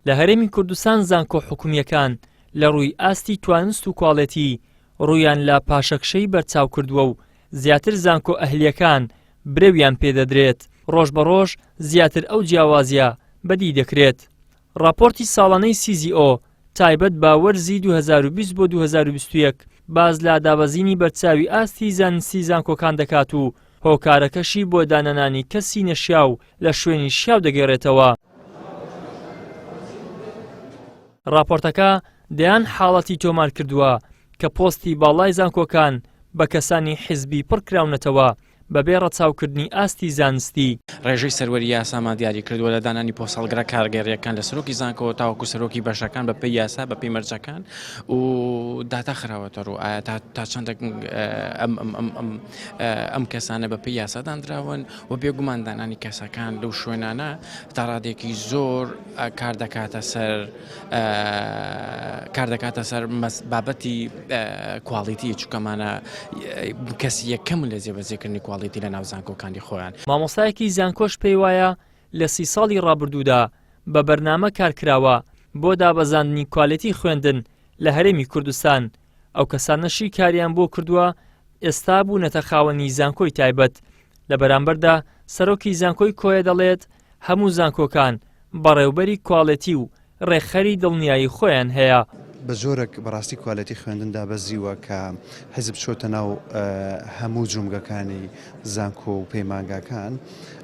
لە هەرێمی کوردستان زانکۆ حکومییەکان لە ڕووی ئاستی توانست و کواڵێتی ڕوویان لە پاشەکشەی بەرچاو کردووە و زیاتر زانکۆ ئەهلییەکان برەویان پێدەدرێت، ڕۆژ بە ڕۆژ زیاتر ئەو جیاوازییە بەدی دەکرێت. ڕاپۆرتی ساڵانەی CZO تایبەت بە وەرزی 2020 بۆ 2021 باس لە دابەزینی بەرچاوی ئاستی زانستی زانکۆکان دەکات و هۆکارەکەشی بۆ دانەنانی کەسی نەشیاو لە شوێنی شیاو دەگەرێتەوە. ڕاپۆرتەکە دەیان حاڵەتی تۆمار کردووە کە پۆستی باڵای زانکۆکان بە کەسانی حیزبی پڕکراونەتەوە بەبێ ڕەچاوکردنی ئاستی زانستی. ڕێژەی سەروەری یاسامان دیاری کردووە لە دانانی پۆستهەڵگرە کارگێڕییەکان لە سەرۆکی زانکۆوە تاوەکو سەرۆکی بەشەکان بە پێی یاسا بە پێی مەرجەکان و داتا خراوەتە ڕوو ئایا تا تا چەندە ئەم ئەم ئەم ئەم ئەم کەسانە بە پێی یاسا دانراون و بێگومان دانانی کەسەکان لەو شوێنانە تا ڕادێکی زۆر کار دەکاتە سەر کار دەکاتە سەر بابەتی کواڵیتی چونکەمانە کەسی یەکەم لە جێبەجێکردنی کواڵیتی لە ناو زانکۆکانی خۆیان. مامۆستایەکی زانکۆش پێیوایە لە سی ساڵی ڕابردوودا بە بەرنامە کارکراوە بۆ دابەزاندنی کوالێتی خوێندن لە هەرێمی کوردستان، ئەو کەسانەشی کاریان بۆ کردووە ئێستا بوونەتە خاوەنی زانکۆی تایبەت، لە بەرامبەردا سەرۆکی زانکۆی کۆیە دەڵێت هەموو زانکۆکان بەڕێوبەری کواڵێتی و ڕێکخەری دڵنیایی خۆیان هەیە. بە جۆرێک بەڕاستی کوالێتی خوێندن دابەزیوە کە حیزب چۆتە ناو هەموو جومگەکانی زانکۆ و پەیمانگاکان،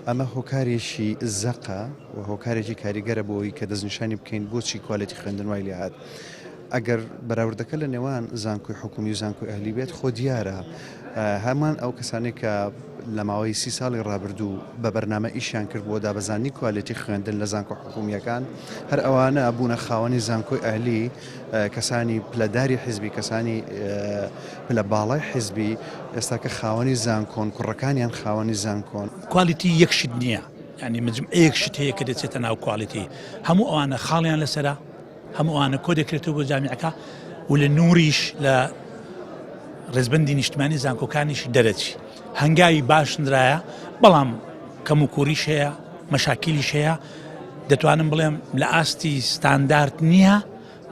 ئەمە هۆکارێکی زەقە و هۆکارێکی کاریگەرە بۆ ئەوەی کە دەستنیشانی بکەین بۆچی کوالێتی خوێندن وای لێهات. ئەگەر بەراوردەکە لە نێوان زانکۆی حکومی و زانکۆی ئەهلی بێت خۆ دیارە هەمان ئەو کەسانەی کە لە ماوەی سی ساڵی ڕابردوو بە بەرنامە ئیشیان کرد بۆ دابەزاندنی کوالێتی خوێندن لە زانکۆ حکومییەکان هەر ئەوانە بوونە خاوەنی زانکۆی ئەهلی کەسانی پلەداری حیزبی کەسانی پلە باڵای حیزبی ئێستا کە خاوەنی زانکۆن کوڕەکانیان خاوەنی زانکۆن. کوالیتی یەک شت نییە یانی مجموعەیەک شت هەیە کە دەچێتە ناو کوالیتی هەموو ئەوانە خاڵیان لەسەرە هەموو ئەوانە کۆ دەکرێتەوە بۆ جامیعەکە و لە نوریش لە ڕێزبندی نیشتمانی زانکۆکانیش دەرەچی هەنگاوی باش نرایە بەڵام کەم و کوریش هەیە مەشاکیلیش هەیە دەتوانم بڵێم لە ئاستی ستاندارد نییە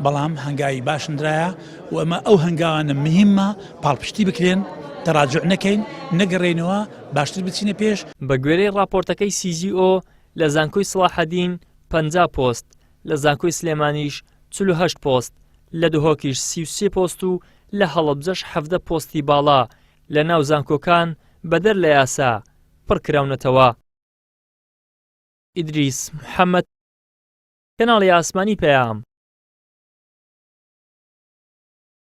بەڵام هەنگاوی باشندرایە و ئەمە ئەو هەنگاوانە مهمە پاڵپشتی بکرێن تەراجع نەکەین نەگەڕێنەوە باشتر بچینە پێش. بە گوێرەی ڕاپۆرتەکەی CZO لە زانکۆی سڵاحەدین 50 پۆست، لە زانکۆی سلێمانیش 48 پۆست، لە دهۆکیش 33 پۆست و لە هەڵەبجەش 17 پۆستی باڵا لە ناو زانکۆکان بەدەر لە یاسا پڕکراونەتەوە. ئیدریس محەمەد، کەناڵی ئاسمانی پەیام.